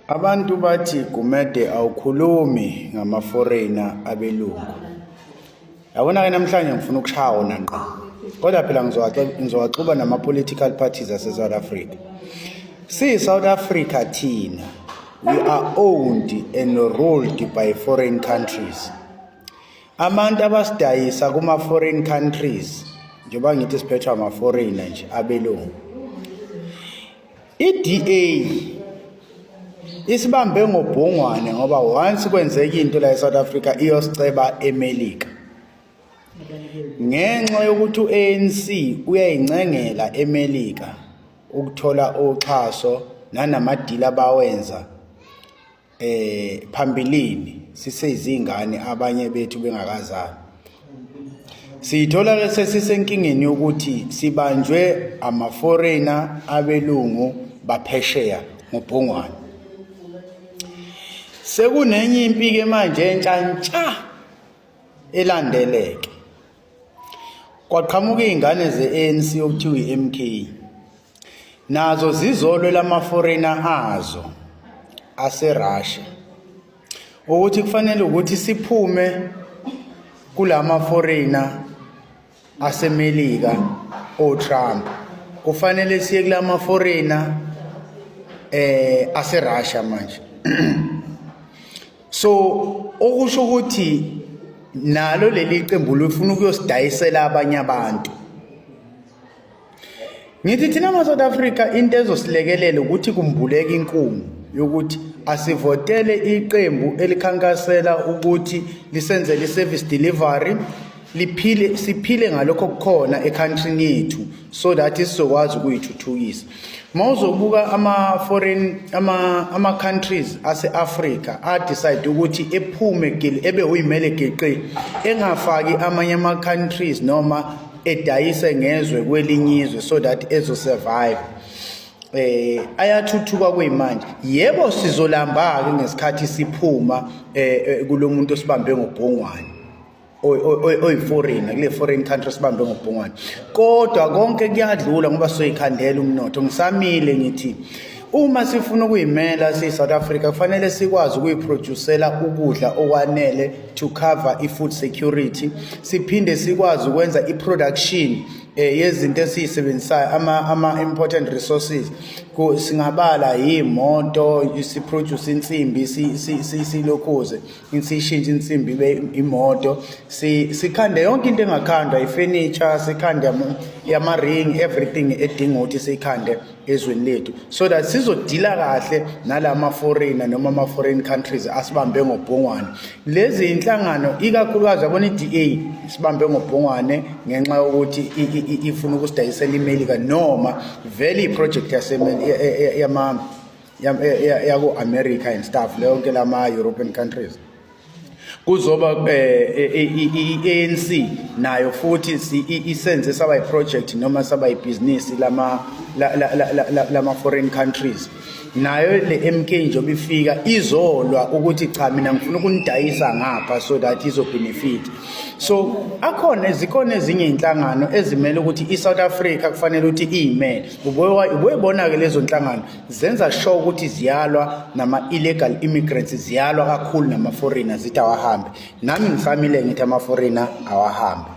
Abantu bathi Gumede awukhulumi ngama-foreigner abelungu. Yabona-ke namhlanje ngifuna ukushaya wona ngqo. Kodwa phela ngizowaxuba nama-political parties ase-South Africa. Siyi-South Africa thina, we are owned and ruled by foreign countries. Abantu abasidayisa kuma-foreign countries, njengoba ngithi siphethwe ama-foreigner nje abelungu. I-DA isibambe ngobhongwane ngoba once kwenzeka into la eSouth Africa iyosiceba eMelika. Ngenxa yokuthi u-ANC uyayincengela eMelika ukuthola uxhaso nanamadili abawenza phambilini sisezingane abanye bethu bengakazani. Siyithola ke sesisenkingeni yokuthi sibanjwe ama-foreigner abelungu baphesheya ngobhongwane. Sekunenye impi ke manje entsha ntsha elandeleke. Kwaqhamuka izingane ze-ANC okuthiwa i-MK. Nazo zizolwela ama-foreigner azo ase-Russia. Ukuthi kufanele ukuthi siphume kulama foreigner aseMelika oTrump. Kufanele siye kulama foreigner aseRussia manje. So okusho ukuthi nalo leli qembu lifuna ukuyosidayisela abanye abantu. Ngithi thina ma-South Africa into ezosilekelela ukuthi kumbuleke inkungu yokuthi asivotele iqembu elikhankasela ukuthi lisenzele i-service delivery, liphile, siphile ngalokho okukhona e-countryni yethu so that sizokwazi ukuyithuthukisa. Mawuzobuka ama-foreign ama-countries ase-Africa a-decide ukuthi ephume ebe uyimele geqe, engafaki amanye ama-countries noma edayise ngezwe kwelinye izwe so that ezo-survive, ayathuthuka kuyimanje. Yebo, sizolamba ke ngesikhathi siphuma kulomuntu osibambe ngobhongwane oyi-foreigner, kule foreign country sibambe ngobhongwane, kodwa konke kuyadlula ngoba soyikhandela umnotho. Ngisamile ngithi uma sifuna ukuyimela siyi-South Africa, kufanele sikwazi ukuyiproducela ukudla okwanele to cover i-food security, siphinde sikwazi ukwenza i-production yezinto esiyisebenzisayo, ama important resources. Singabala imoto, siproduce insimbi, silokhuze sishintshe insimbi ibe imoto, sikhande yonke into engakhandwa, ifurniture, sikhande yama-ring, everything edinga ukuthi siyikhande ezweni lethu so that sizodila kahle nalama foreigner noma ama foreign countries asibambe ngobhongwane. Lezi inhlangano ikakhulukazi yabona i-DA sibambe ngobhongwane ngenxa yokuthi ifuna ukusidayisela iMelika noma vele i-project yama yako-America and stuff, yonke lama European countries. Kuzoba i-ANC nayo futhi isenze saba i-project noma saba ibhizinisi lama foreign countries. Nayo le MK njengoba ifika izolwa ukuthi cha, mina ngifuna ukunidayisa ngapha so that izobenefit. So akhona, zikhona ezinye inhlangano ezimele ukuthi iSouth Africa kufanele ukuthi iyimele. Ubuyibona ke lezo nhlangano zenza sure ukuthi ziyalwa nama illegal immigrants, ziyalwa kakhulu nama foreigners, zithi awahambe. Nami ngisamile ngithi ama foreigner awahambe.